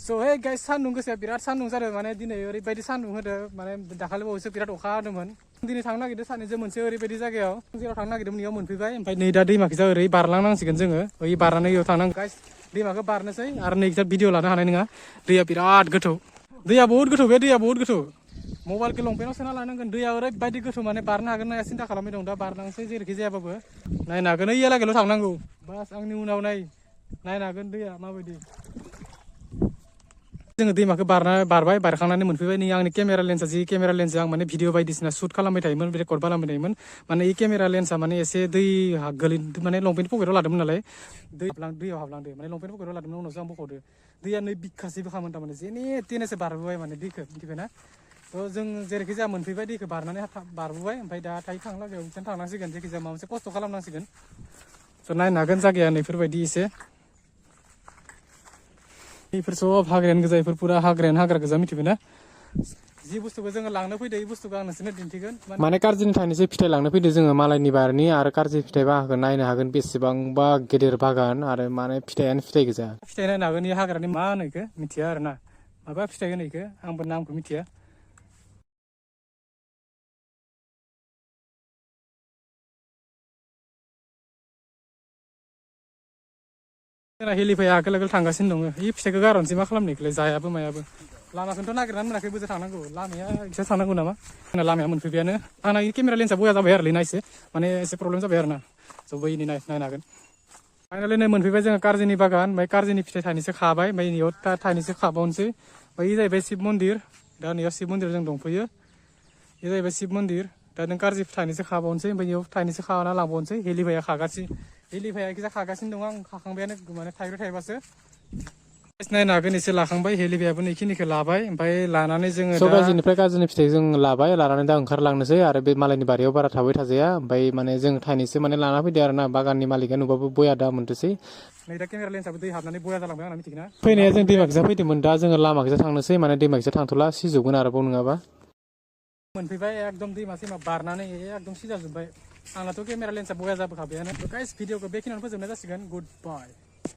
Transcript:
So hey guys, सान्दुं गोसाया बिराद सान्दुं जादों माने दिनै ओरैबायदि सान्दुं होदो माने दाखालि बावैसो बिराद अखा हादोंमोन दिनै थांनो नागिरदों सानैजों मोनसे ओरैबायदि जायगायाव जेराव थांनो नागिरदोंमोन इयाव मोनफैबाय ओमफ्राय नै दा दैमाखिजा ओरै बारलांनांसिगोन जोङो ओइ बारनानै इयाव थांनांगोन गाइस दैमाखौ बारनोसै आरो नै जा भिडिअ लानो हानाय नङा दैया बिराद गोथौ दैया बहुत गोथौ बे दैया बहुत गोथौ मबाइलखौ लंपेन्टाव सोना लानांगोन दैया ओरैबायदि गोथौ माने बारनो हागोन ना सिन्था खालामबाय दं दा बारनांसै जेरैखि जायाबाबो नायनो हागोन ओइयालागैल' थांनांगौ बास आंनि उनाव नायनो हागोन दैया माबायदि जोङो दैमाखौ बारबाय बारखांनानै मोनफैबाय नै आंनि केमेरा लेन्सआ जि केमेरा लेन्सजों आं माने भिडिअ बायदिसिना शुट खालामबाय थायोमोन रेकर्ड खालामबाय थायोमोन माने इ केमेरा लेन्सआ माने एसे दै गोलै माने लंपेन्ट पकेटाव लादोंमोन नालाय दैयाव हाबलांदो माने लंपेन्ट पकेटाव लादोंमोन उनावसो आं बख'दो दैया नै बिखासे बोखामोन थारमाने जेने तेनेसो बारबोबाय माने दैखौ मिथिबायना थ' जों जेरैखि जाया मोनफैबाय दैखौ बारनानै बारबोबाय ओमफ्राय दा थांनो लागायाव बिदिनो थांनांसिगोन जेखि जाया माबा मोनसे खस्थ' खालामनांसिगोन थ' नायनो हागोन जायगाया नैफोरबायदि एसे बेफोर सब हाग्रायानो गोजा बेफोर पुरा हाग्रायानो हाग्रा गोजा मिथिबायना जि बुस्थुखौ जोङो लांनो फैदो बे बुस्थुखौ आं नोंसोरनो दिन्थिगोन माने कार्जिनि थाइनैसो फिथाइ लांनो फैदो जोङो मालायनि बारिनि आरो कार्जि फिथाइ बागानखौ नायनो हागोन बेसेबांबा गेदेर बागान आरो माने फिथाइयानो फिथाइ गोजा फिथाइ नायनो हागोन इ हाग्रानि मा होनो इखो मिथिया आरोना माबा फिथाइ होनो इखो आंबो नामखौ मिथिया जोंना हेलिफाया आगोल आगोल थांगासिनो दङ इ फिथाइखौ गारनोसै मा खालामनो इखौलाय जायाबो मायाबो लामाखौथ' नागिरनानै मोनाखै बोजों थांनांगौ लामाया एसे थांनांगौ नामा जोंना लामाया मोनफैबायानो आंना इ केमेरा लेन्सआ बया जाबाय आरोलै ना एसे माने एसे प्रब्लेम जाबाय आरोना स' बैनि नायनो हागोन फाइनालि नै मोनफैबाय जोङो कार्जिनि बागान ओमफ्राय कार्जिनि फिथाइ थाइनैसो खाबाय ओमफ्राय नैयाव थाइनैसो खाबावनोसै ओमफ्राय इ जाहैबाय शिब मन्दिर दा नैयाव शिब मन्दिर जों दंफैयो इ जाहैबाय शिब मन्दिर दा नों कार्जि थाइनैसो खाबावनोसै ओमफ्राय इयाव थाइनैसो खाना लांबावनोसै हेलिफाया हेलिफाया खिजा खागासिनो दं आं खाखांबायानो माने थाइब्रै थाइबासो नायनो हागोन एसे लाखांबाय हेलिफायाबो नैखिनिखौ लाबाय ओमफ्राय लानानै जोङो दा गाज्रिनिफ्राय गाज्रिनि फिथाइ जों लाबाय लानानै दा ओंखारलांनोसै आरो बे मालायनि बारियाव बारा थाबाय थाजाया ओमफ्राय माने जों थाइनैसो माने लाना फैदो आरो ना बागाननि मालिका नुबाबो बया दा मोनथोसै नै दा केमेरा लेन्सआबो दै हाबनानै बया जालांबाय आंना मिथिगोना फैनाया जों दैमाखिजा फैदोंमोन दा जोङो लामाखिजा थांनोसै माने दैमाखिजा थांथ'ला सिजौगोन आरोबाव नङाबा मोनफैबाय एकदम दैमा सैमा बारनानै एकदम सिजा जोब्बाय आंनाथ' केमेरा लेन्सआ बया जाबोखाबायानो गाइस भिडिअखौ बेखिनियावनो फोजोबनाय जासिगोन गुड बाय